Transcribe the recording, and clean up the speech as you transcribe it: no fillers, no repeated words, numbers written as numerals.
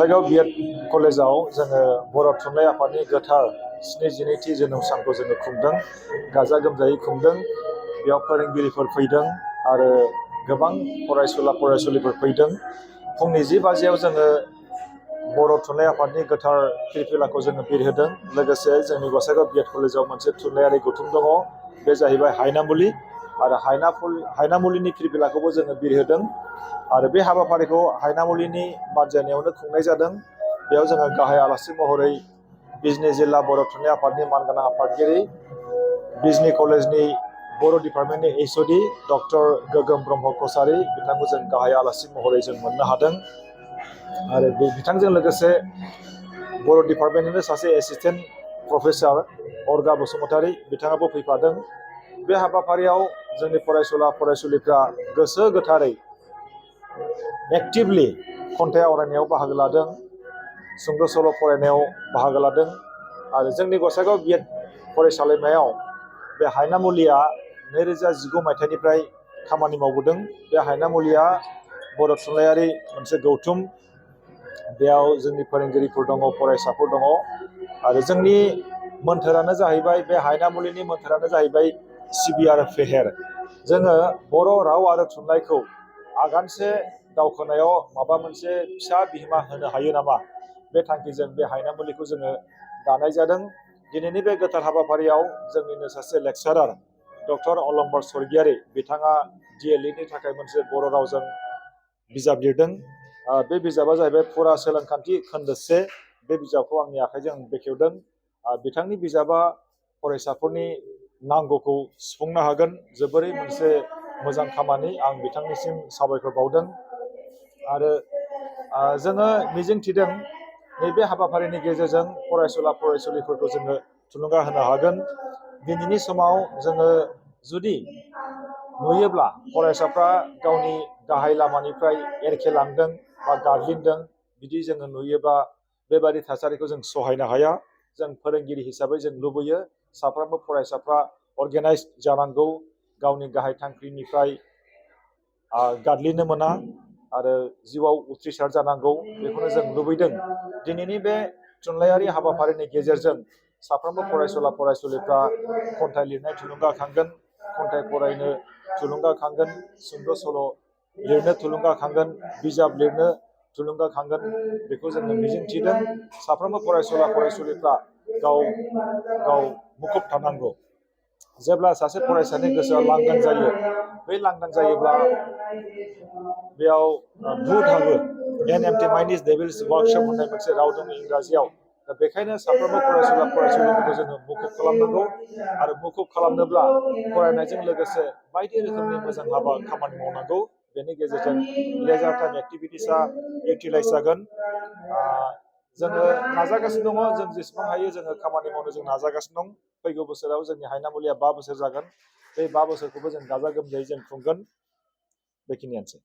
Gossaigaon BEd कलेजाव जोङो बर' थुनलाइ आफादनि गोथार 72थि जोनोम सानखौ जोङो खुंदों, गाजा गोमजायै खुंदों। बेयाव फोरोंगिरिफोर फैदों आरो गोबां फरायसुला फरायसुलिफोर फैदों। फुंनि 10 बाजियाव जोङो बर' थुनलाइ आफादनि गोथार फिरफिलाखौ जोङो बिरहोदों। लोगोसे जोंनि गसाइगाव बिएड कलेजाव मोनसे थुनलाइयारि गौथुम दङ, बे जाहैबाय हायनामुलि, आरो हायनामुलिनि फिरफिलाखौबो जोङो बिरहोदों। आरो बे हाबाफारिखौ हायनामुलिनि बानजायनायावनो खुंनाय जादों। बेयाव जोङो गाहाय आलासि महरै बिजनी जिल्ला बर' थुनलाइ आफादनि मानगोनां आफादगिरि, बिजनी कलेजनि बर' डिपार्टमेन्टनि एचअडी डक्टर गोगोम ब्रह्म कसारी बिथांखौ जों गाहाय आलासि महरै जों मोननो हादों। आरो बिथांजों लोगोसे बर' डिपार्टमेन्टनिनो सासे एसिस्टेन्ट प्रफेसर अर्गा बसुमतारी बिथाङाबो फैफादों। बे हाबाफारियाव जोंनि फरायसुला फरायसुलिफ्रा गोसो गोथारै एक्टिभलि खन्थाइ आवरायनायाव बाहागो लादों, सुंद' सल' फरायनायाव बाहागो लादों। आरो जोंनि गसाइगाव बिएड फरायसालिमायाव बे हायनामुलिया 2019 मायथाइनिफ्राय खामानि मावबोदों। बे हायनामुलिया बर' थुनलाइयारि मोनसे गौथुम। बेयाव जोंनि फोरोंगिरिफोर दङ, फरायसाफोर दङ। आरो जोंनि मोन्थोरानो जाहैबाय, बे हायनामुलिनि मोन्थोरानो जाहैबाय सिबि आरो फेहेर। जोङो बर' राव आरो थुनलाइखौ आगानसे दावखोनायाव माबा मोनसे फिसा बिहोमा होनो हायो नामा, बे थांखिजों बे हायनामुलिखौ जोङो दानाय जादों। दिनैनि बे गोथार हाबाफारियाव जोंनिनो सासे लेक्सारार डक्टर अलंबार स्वर्गियारी बिथाङा DLEdनि थाखाय मोनसे बर' रावजों बिजाब लिरदों। बे बिजाबा जाहैबाय फरा सोलोंखान्थि खोन्दो 1। बे बिजाबखौ आंनि आखाइजों बेखेवदों। बिथांनि बिजाबा फरायसाफोरनि नांगौखौ सुफुंनो हागोन। जोबोरै मोनसे मोजां खामानि। आं बिथांनिसिम साबायखर बावदों। आरो जोङो मिजिंथिदों नैबे हाबाफारिनि गेजेरजों फरायसुला फरायसुलिफोरखौ जोङो थुलुंगा होनो हागोन। दिनैनि समाव जोङो जुदि नुयोब्ला फरायसाफ्रा गावनि गाहाय लामानिफ्राय एरखेलांदों बा गादलिनदों, बिदि जोङो नुयोब्ला बेबादि थासारिखौ जों सहायनो हाया। जों फोरोंगिरि हिसाबै जों लुबैयो साफ्रोमबो फरायसाफ्रा अर्गेनाइज जानांगौ, गावनि गाहाय थांखिनिफ्राय गादलिनो मोना आरो जिउआव उथ्रिसार जानांगौ, बेखौनो जों लुबैदों। दिनैनि बे थुनलाइयारि हाबाफारिनि गेजेरजों साफ्रोमबो फरायसुला फरायसुलिफ्रा खन्थाइ लिरनाय थुलुंगाखांगोन, खन्थाइ फरायनो थुलुंगाखांगोन, सुंद' सल' लिरनो थुलुंगाखांगोन, बिजाब लिरनो थुलुंगाखांगोन, बेखौ जोङो मिजिंथिदों। साफ्रोमबो फरायसुला फरायसुलिफ्रा गाव मुखुब थानांगौ। जेब्ला सासे फरायसानि गोसोआ लांदां जायो, बै लांदां जायोब्ला बेयाव भुत हाबो। An empty mind is devils workshop होननाय मोनसे राव दं इंराजियाव। दा बेखायनो साफ्रोमबो फरायसुला फरायसुलिफोरखौ जोङो मुखुब खालामनांगौ। आरो मुखुब खालामनोब्ला फरायनायजों लोगोसे बायदि रोखोमनि मोजां खामानि मावनांगौ। बेनि गेजेरजों लेजार टाइम एक्टिभिटिसआ इउटिलाइज जागोन। जोङो नाजागासिनो दङ, जों जेसेबां हायो जोङो खामानि मावनो जों नाजागासिनो दं। फैगौ बोसोराव जोंनि हायनामुलिया 5 बोसोर जागोन। बे 5 बोसोरखौबो जों गाजा गोमजायै जों खुंगोन। बेखिनियानोसै।